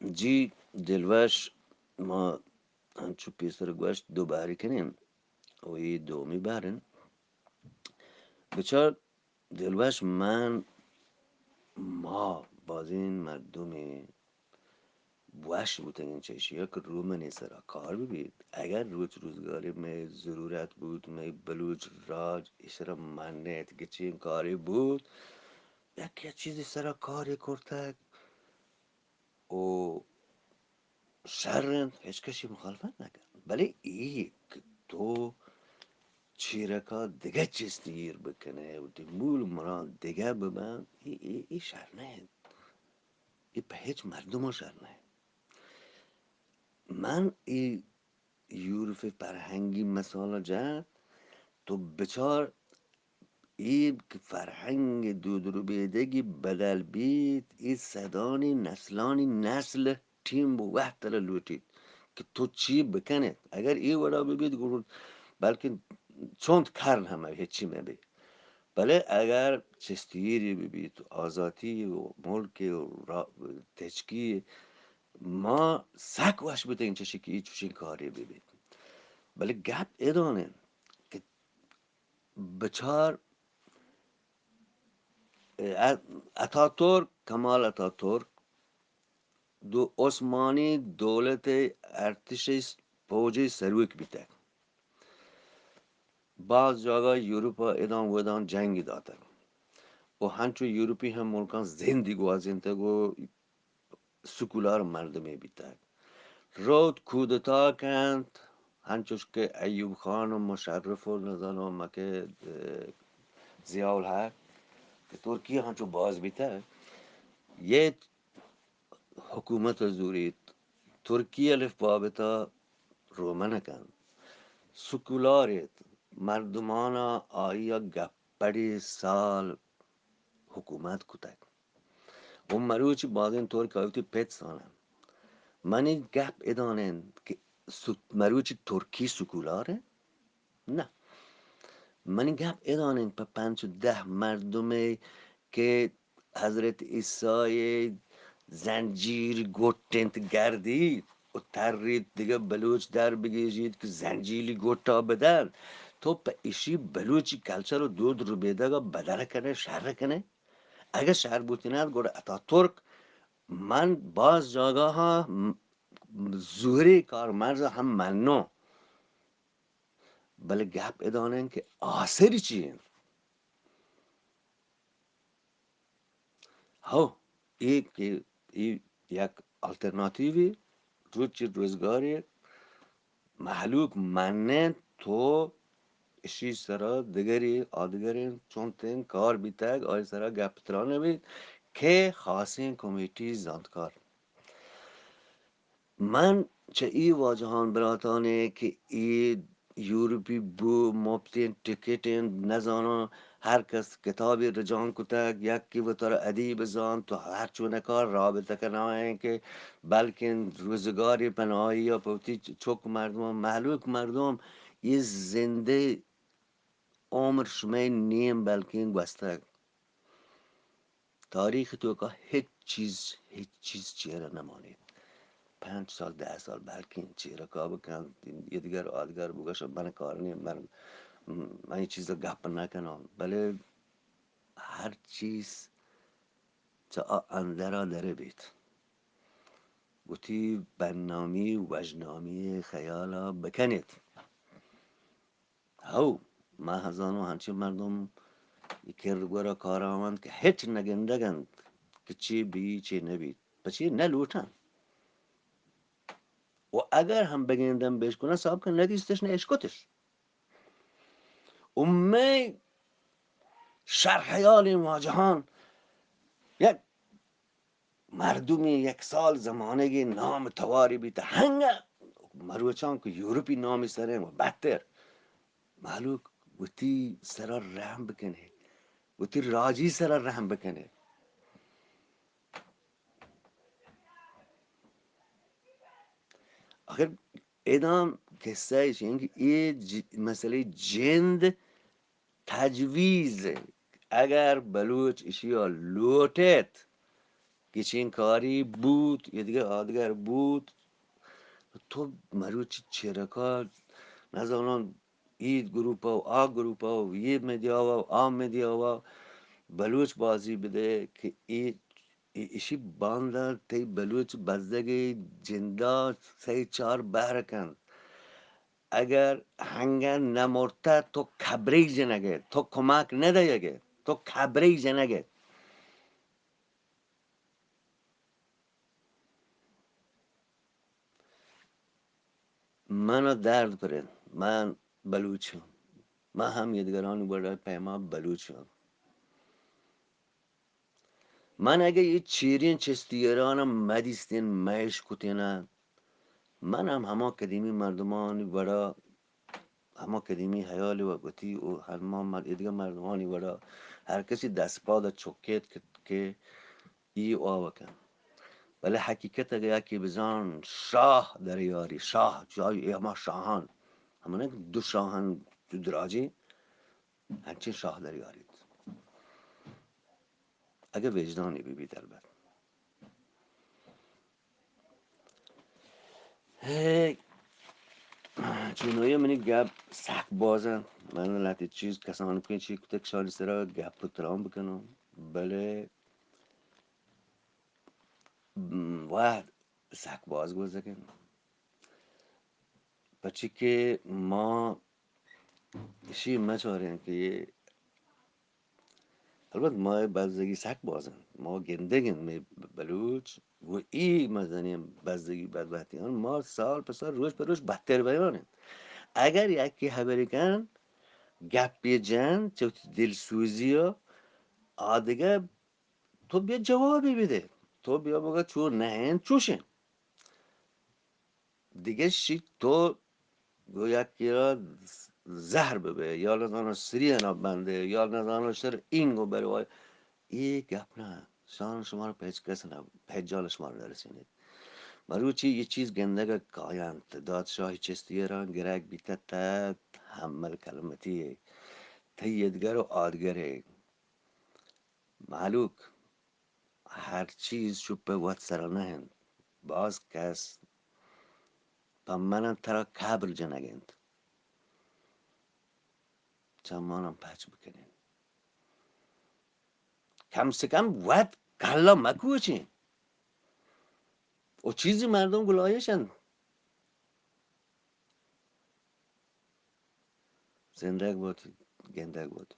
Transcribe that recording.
جی دلوش، ما انچو پیسر گوشت دو باری کنیں و اے دومی بار انت۔ بچار دلوش، من، ما بازیں مردمے وش بوتگیں چہ ایشی ءَ کہ رومنے سرا کار بہ بیت۔ اگر روچ روزگارے مئے ضرورت بوت، مئے بلوچ راج ایشرا منیت، گچین کارے بوت، یکے چیزے سرا کارے کرتگ و شر انت، ہچ کسی مخالفت نہ کنت۔ بلے اے کہ تو چیرکا دگہ چست ایر بکنئے و دمول مران دگہ ببنت، اے، اے، اے شر نہ انت۔ اے پہ ہچ مردم شر نہ انت۔ من اے یورپ فرہنگی مثال جت، تو بچار اے کہ فرہنگ دود ربیدگی بدل بیت، اے صدانی نسلانی نسل ٹیم و وقت را لوٹیت کہ تو چی بکنیت۔ اگر اے وڑا ببیت، گڑا بلکن چند کرن ہم ہچی مبی۔ بلے اگر چستیری ببیت، آزاتی و ملک و را-، تچکی، ما سک وش بتگیں چشی کہ اے چوشیں کارے ببیت۔ بلے گپ ادان انت کہ بچار، اتاترک، کمال اتاترک دو عثمانی دولت ارتش پوج سروک بیتگ۔ باز جاگہ یورپ ءَ ادان ودان جنگ داتگ و ہنچو یورپی ہم ملکاں زندی گوازینتگ و سکولار مردمے بیتگ۔ روت کودتا کنت، ہنچوش کہ ایوب خان و مشرف و نزاناں مکہ، ضیاء الحق کہ ترکیہ ہنچو باز بیتگ، یہ حکومت زوریت، ترکی الف بابتا رومن کنت، سکولاریت، مردمانا آیا گپڑی سال حکومت کتگ۔ و مروچی بازیں ترک آیوتی پت سانن۔ منی گپ ادان انت کہ سو-، مروچی ترکی سکولار انت؟ نہ۔ منی گپ ادان انت پہ پنچ و دہ مردمے کہ حضرت عیسی زنجیر گٹ انت گردیت و تریت دگہ بلوچ در بگیجیت کہ زنجیلی گٹا بدن، تو پہ اشی بلوچی کلچر و دود ربیدگا بدل کنے، شر کنے؟ اگہ شر بوتینات، گڑا اتاترک من باز جاگاہا م-، زہری کارمرز ہم منو، بلے گپ ادان انت کہ آسری چی انت؟ ہو، اے کہ اے یک آلترناتیوے، روچی روزگارے، مہلوک مننت تو اشی سرا دگری آدگریں چونتیں کار بیتگ، آئی سرا گپ تران بیت کہ خاصیں کمیٹی زانتکار۔ من چہ اے واجہان براتانے کہ اے یورپی بو مپتیں ٹکٹیں نزاناں ہر کس کتابے رجانک کتگ، یکے وتارا ادیب زانت تو ہر چونکا رابطہ کنائیں کہ بلکن روزگارے پناہی یا پہ وتی چک مردم، مہلوک مردم، اے زندے عمر شمئے نیم بلکن گوستگ۔ تاریخ توکا ہچ چیز، ہچ چیز چیرا نمانیت۔ پنچ سال، دہ سال بلکن چیرا کاب کنت، ایدگر آدگر بگوش من کار نیم، من، من اے چیزا گپ نکناں، بلے ہر چیز چہ آ اندرا در بیت۔ وتی بدنامی، وژنامی خیالا بکنیت۔ ہو، ما ہزانو ہنچیں مردم اے کر گورا کارا انت کہ ہچ نگندگ انت کہ چے بی، چے نبیت، پچے نہ لوٹن۔ و اگر ہم بگندن بشکنن، سابقہ ندیستش، نہ اشکتش۔ و مئے شرحیالیں واجہان یک مردمے یک سال زمانگے نام تواری بیت، ہنگا مروچاں کہ یورپی نامی سریں و بدتر۔ مہلوک وتی سرا رحم بکنے، وتی راجی سرا رحم بکنے۔ آخر ادام قصہ ایش انت کہ اے ج-، مسئلہ جند تجویز، اگر بلوچ اشیا لوٹیت، گچین کاری بوت، ایدگہ آدگر بوت. تو مروچی چیرکا نزانان ای گروپ و آ گروپ و یہ میدیا و آ میدیا و بلوچ بازی بدے کہ ای، ای، ایشی باندا تئی بلوچ بزگی جندا سہ چار بہر کن. اگر ہنگا نمرتہ تو کبری جنگے، تو کمک ندیگے، تو کبری جنگے. من درد پرین، من بلوچ ہم، من ہم یدگرانی وڑا پیما بلوچ ہم. من اگہ یہ چیرین چستیران مدیستین میش کتین، من ہم ہما قدیمی مردمانی وڑا، ہما قدیمی حیال و گتی و ہما مر-، ادگہ مردمانی وڑا ہر کسی دست پاد چکیت کہ، کہ ای آوکن. بلے حقیقت اگہ یکی بزان شاہ دریاری، شاہ، شاہ، ای ہما شاہان، ہمانے دو شاہان دو دراجی، ہنچین شاہ دریاریت. اگہ وجدانی بی بیت البت. ہے، چونوی منی گپ سک باز انت. من لہتے چیز کسان کن چی کتک شانی سرا گپ و تران بکنم. بلے، م، وقت سک باز گوزگن. پچی کہ ما اشی مچاریں کہ البت ما بزگی سک باز انت. ما گندگ انت، مئے بلوچ و ای مزنیں بزگی بدبہتی آن ما سال پہ سال، روچ پہ روچ بدتر بیان انت. اگر یکی حبری کن، گپی جن، چہ وتی دلسوزی ء آدگہ تو بیا جوابی بدے، تو بیا بگا چو نہ انت، چوش انت. دگہ شی تو گو یکی را زہر ببے، یا نزانو سری انا بندے، یا نزانو شر اینگو بروای. ای گپ نہ، شان شما را پہ ہچ کس نہ، پہ ہچ جان شما را نرسینیت. مروچی یہ چیز گندگ کاینت، دادشاہی چستی را گرگ بیتہ تت حمل کلمتی، تئی ادگر و آدگرے. مہلوک، ہر چیز چو پہ وت سرا نہ انت. باز کس پہ من ترا کبر جنگ انت. چمانم پچ بکنین. کم سے کم وت کلا مکوچین. او چیزی مردم گلایش انت. زندگ بات، گندگ بات.